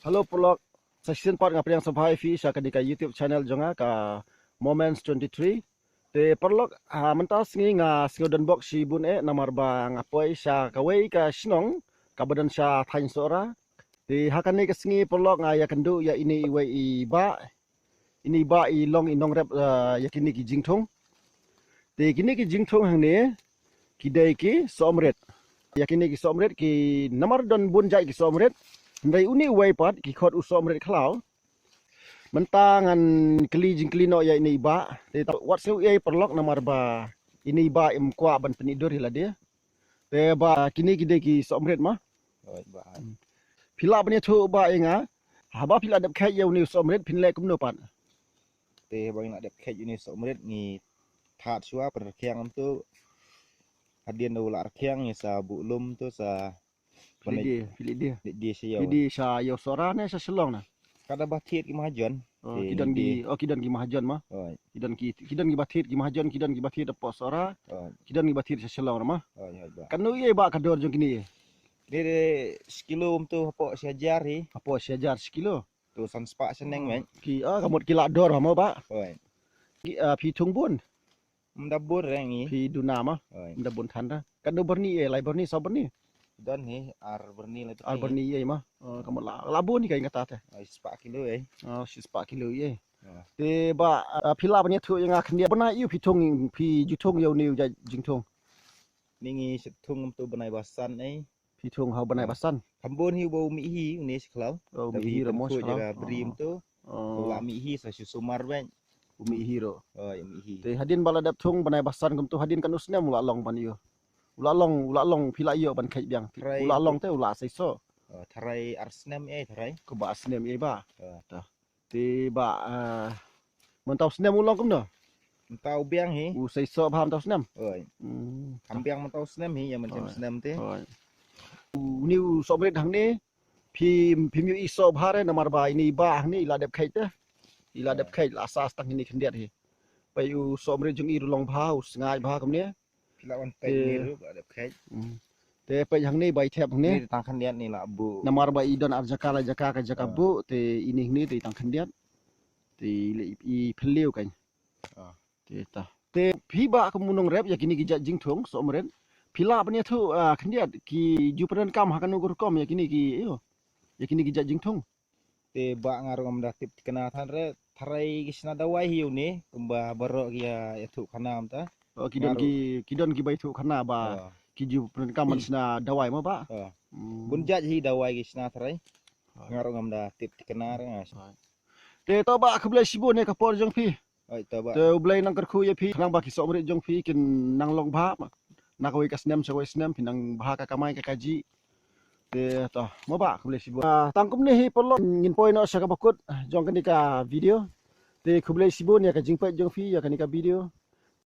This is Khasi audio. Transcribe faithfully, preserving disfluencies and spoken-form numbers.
Hello paralok, sa shisien pat nga pdiang sngewbha ïa phi sha kane ka YouTube channel jong nga ka Moments twenty-three. Te paralok, ha mynta sngi nga sngew don bok shibun eh namar ba nga poi sha kawei ka shnong kaba don sha thaiñ Sohra. Te ha kane ka sngi paralok nga ïakynduh ïa ine iwei i bah. Ine i bah i long i nongrep, eh, ïa kine ki jingthung. Te kine ki jingthung hangne ki dei ki sohmrit. Ïa kine ki sohmrit ki namar don bun jait ki sohmrit. Hynrei une uwei pat ki khot u sohmrit khlaw. Mynta ngan kylli jingkylli noh ïa ine i bah. Te ta wat sngew ei paralok namar ba ine i bah im kwah ban pynitdur ïa lade. Te bah kine ki dei ki sohmrit ma. Oi bah. Hmm. Phi lah ban ïathuh bah ïa nga. Haba phi la dep kheit ïa une u sohmrit phin leh kumno pat? Te haba ngi la dep kheit ïa une u sohmrit ngi thad shuwa pynrkhiang kumto. Hadien da u la rkhiang ngi sa buh lum to sa Phi leit die, phi leit die. Leit die sha ïew. Phi die sha ïew Sohra ne sha Shillong na? Ka da ba thied ki mahajon. Oh, ki don ki, oh, ki don ki mahajon ma. Oi. Ki don ki, ki don ki ba thied ki mahajon, ki don ki ba thied hapoh Sohra. Oi. Ki don ki ba thied sha Shillong na ma. Oi, oi bah. Kano ïa bah ka dor jong kine? Kine de shi kilo um to hapoh shi hajar hi. Hapoh shi hajar shi kilo. To san spah shaneng meh. Ki, ah, ka mut ki la dor ma bah. Oi. Ki, ah, phi thung bun. Mda bun re ngi. Phi duna ma. Oi. Mda bun than da. Kano byrni eh, lai byrni, saw byrni? Don hi ar byrni lai. Ar byrni eh ma. Oh, ka mut la, la bun hi ka ïa kata te. Oi, shi spah kilo eh. Oh, shi spah kilo eh. Te bah, ah, phi lah ban ïathuh ïa nga khyndiat bnai aiu phi thung, phi ju thung ïa une u jait jingthung? Ni ngi shu thung kumto bnai ba san eh. Phi thung ha u bnai ba san. Kham bun hi uba u mih hi une shi khlaw. Oh, u mih hi ruh mo shi khlaw. Ka bri um to. Oh. U la mih hi sa shu sumar bad. U mih hi ruh. Oh, u mih hi. Te hadien ba la dep thung bnai ba san kumto hadien kano snem u la long ban ïoh? U la long, u la long phi la ïoh ban kheit biang. U la long te u la seisoh. Oh, tharai ar snem eh tharai. Kumba ar snem eh bah. Oh. Te bah, ah, mynta u snem u long kumno? Mynta u biang hi. U seisoh bha mynta u snem. Oi. Hmm. Kham biang mynta u snem hi ïa mynshem snem te. Oi. Une u sohmrit hangne phi, phim ïohi soh bha re namar ba ine i bah hangne i la dep kheit te. I la dep kheit la sah tang ine khyndiat hi. Peit u sohmrit jong i ruh long bha, u sngaid bha kumne. Phi lah ban peit ni ruh ba dep kheit. Hmm. Te peit hangne ba i thep hangne. Ni tang khyndiat ni la buh. Namar ba i don ar jaka la jaka ka jaka buh te ine hangne te i tang khyndiat. Te i phylliew kan. Ah. Te ta. Te phi bah kum u nongrep ïa kine ki jait jingthung sohmrit. Phi lah ban ïathuh, ah, khyndiat ki ju pyndonkam ha kano ka rukom ïa kine ki, ïa kine ki jait jingthung. Te bah nga ruh ngam da tip thikna than re, tharai ki shna dawai hi une kumba baroh ki ïa, ïathuh khana mynta. Oh, ki don ki, ki don ki ba ïathuh khana ba ki ju pyndonkam ban shna dawai ma bah. Oh. Hmm. Bun jait hi dawai ki shna tharai. Nga ruh ngam da tip thikna re nga. Te to bah khublei shibun ïa ka por jong phi. Oi, to bah. Te U Blei nang kyrkhu ïa phi, khnang ba ki sohmrit jong phi kin nang long bha. Na kawei ka snem sha kawei snem phi nang bha ka kamai ka kajih. Te to, mo bah, khublei shibun. Ah, tang kumne hi paralok ngin poi noh sha kaba kut jong kane ka video. Te khublei shibun ïa ka jingpeit jong phi ïa kane ka video.